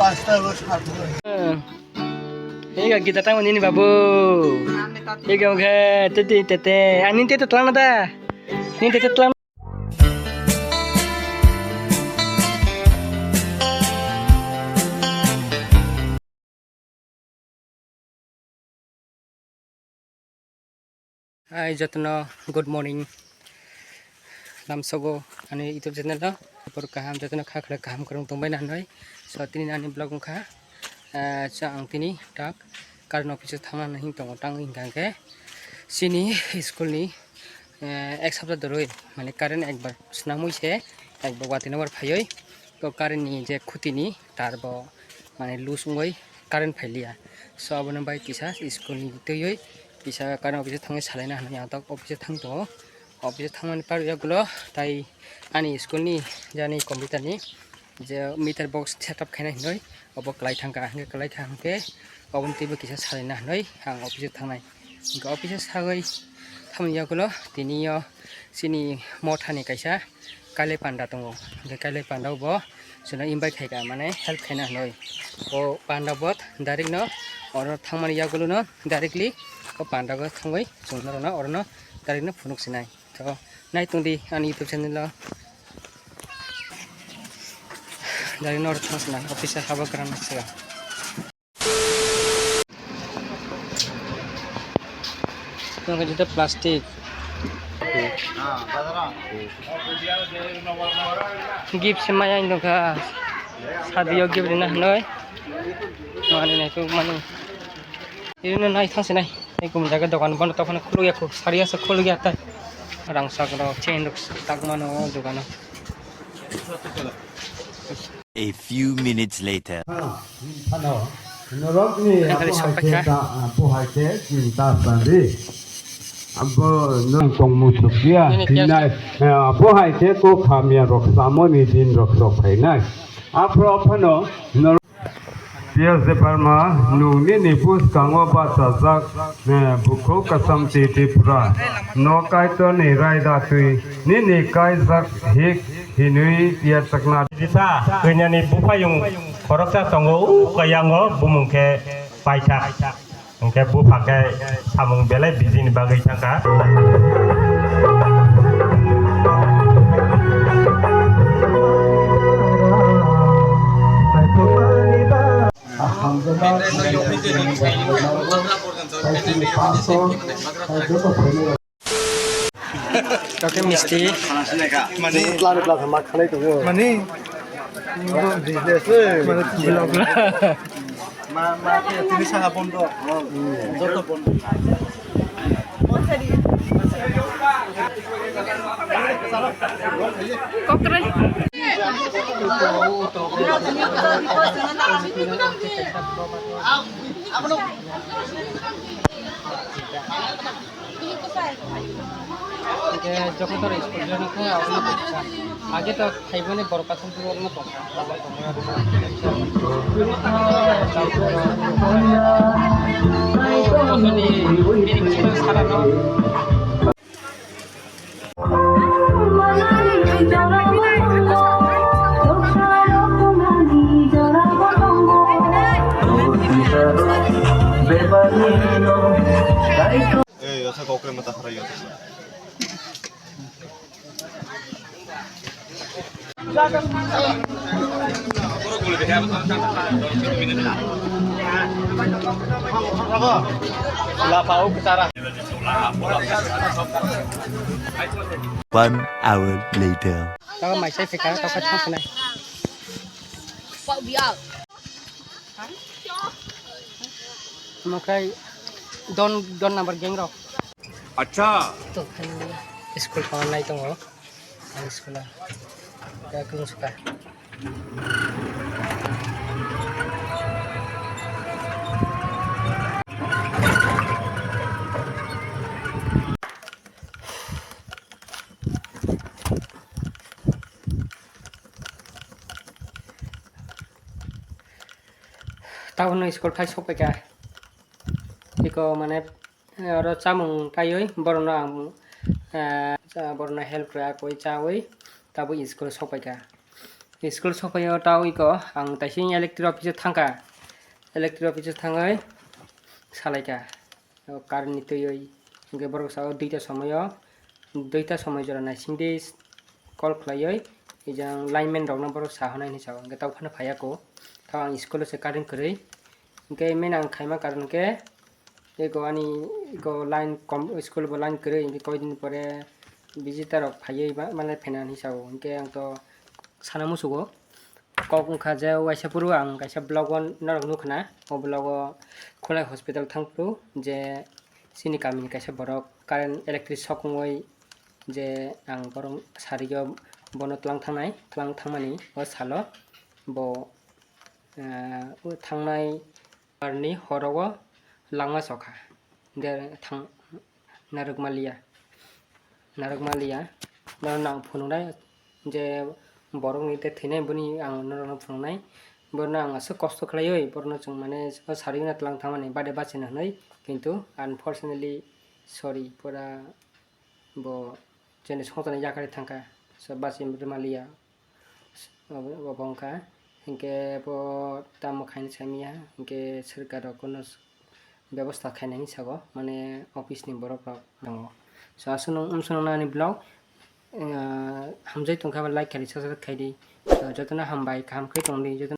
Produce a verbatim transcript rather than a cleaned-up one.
Ega kita tang nini babu. Ega oke tete tete. Ani tete telan ada. Ni tete telan. Hai jotono, good morning. Lamsogo ani YouTube channel o. Por kaham jotono kha khlai kaham kwrwng tongbai na hinwi. So tini ani vlog wngkha, ah, cha ang tini tak current office o thangna hinwi tongo, tang hinkha khe chini school ni, eh, ek sapta doroi mane current ekbar swnamwi se ekbar watwi nokbar phaiwi. To current ni je khuti ni tar bo mane loose wngwi current phailiya. So abono bai kisa school ni twiwi kisa current office o thangwi salaina hinwi ang tok office o thang tongo. Office o thangmani par yagulo tai ani school ni jani computer ni je meter box setup khainai hinwi obo kwlai thangkha, hwnkhe kwlai kha hwnkhe oboni twibo kisa salaina hinwi ang office o thangnai. Hwnkhe office o sagwi thamni yagulo tini o chini mothani kaisa kailai panda tongo. Hwnkhe kailai panda o bo chwngno invite khaikha, mane help khaina hinwi. O panda bo direct no oro thangmani yagulo no directly o panda o thangwi chwng norokno orono direct no phunuk sinai. To nai tongdi ani YouTube channel o. Direct no oro thang sinai, office o haba kwrwng siya. Tong khe jota plastic. Gift se maya wng tongkha. Sadi o gift rina hinwi. Mani nai tuk mani. Irino nai thang se nai. Ei kum jaga dokan bono tokhono khuluk ya khu. Sari asa khuluk ya tai. Rang sak rok chain rok tak mano o dogano. A few minutes later. Phano norokni abo hai khe ta, abo hai khe chini ta sandi. Abo nwng tongmung sukya hinai, abo hai khe kok hamya rok samoni din rok sok phainai. Aphro phano norok P S Debbarma, nwng nini bwskango bachajak, eh, bukhuk kwcham twi Tripura. No Kaitorni rai da twi, nini kaijak hik hinwi yachakna. Jisa kainyani buphayung khoroksa tongo, o kaiyango bumung khe Paithak. Hwnkhe bupha khe samung belai bijini bagwi thangkha. Kake misti. Mani. Mani. Business, eh. Mani vlog la. Ma, ma, tini saha bondo. Joto bondo. Kokre. Hingke jokotor school join khe abono tongkha. Age to thaimani borok kaisa borok no tongkha. Bosoni biring sara no. Ei, o sa kokre mata khara yo. One hour later. Tawa mai sai phika, tawa thang sinai. Omo khai don, don number gang rok. Acha. To khai school thang nai tongo. Ani school a. Kaya kung suka. Tabono school phai sokphaikha. Eko mane, eh, oro chamung kaiwi borokno ang, eh, cha-, borokno help khlai koi chawi tabuk school sokphaikha. School sokphaio tao iko ang taising electric office o thangkha. Electric office o thangwi salaikha. O current ni twiwi. Hwnkhe borok sao duita somoio, duita somoi jora naisingdi call khlaiwi ejang lineman rokno borok sahonai hinwi sao. Hwnkhe tao phano phaiya ko. Tao ang school o se current kwrwi. Hwnkhe mena ang khaima karon khe eko ani eko line kom, school bo line kwrwi, hwnkhe koidin pore visitor rok phaiwi ba, malai phaina hinwi sao. Hwnkhe ang to sana musugo. Kok wngkha je waisa phuru ang kaisa vlog o norok nukha na, o vlog o Khulai hospital thang phuru je chini kamini kaisa borok current electric shock wngwi je ang borok sario bono twlang thangnai, twlang thangmani o salo bo, ah, o thangnai Arni horo o langma chokha. De thang narwkma liya. Narwkma liya. Bono nang phunuknai je borokni tei thwinai boni ang norokno phunuknai. Bono ang aswk kosto khlaiwi borokno chwng mane o sarigwna twlang thangmani bade bachina hwnwi. Kintu unfortunately, sorry, pura bo chini songchakni yakarwi thangkha. So, bachima liya. Obo, obo wngkha. Hinkhe bo tamo khaina saimanya, hinkhe sorkar rok kuno bebosta khaina hinwi sago, mane office ni borok rok tongo. So, aswk nung, umswk nung ani vlog, ah, hamjai tongkha ba like khaidi, subscribe khaidi. So, jotono hambai, kaham khe tongdi, jotono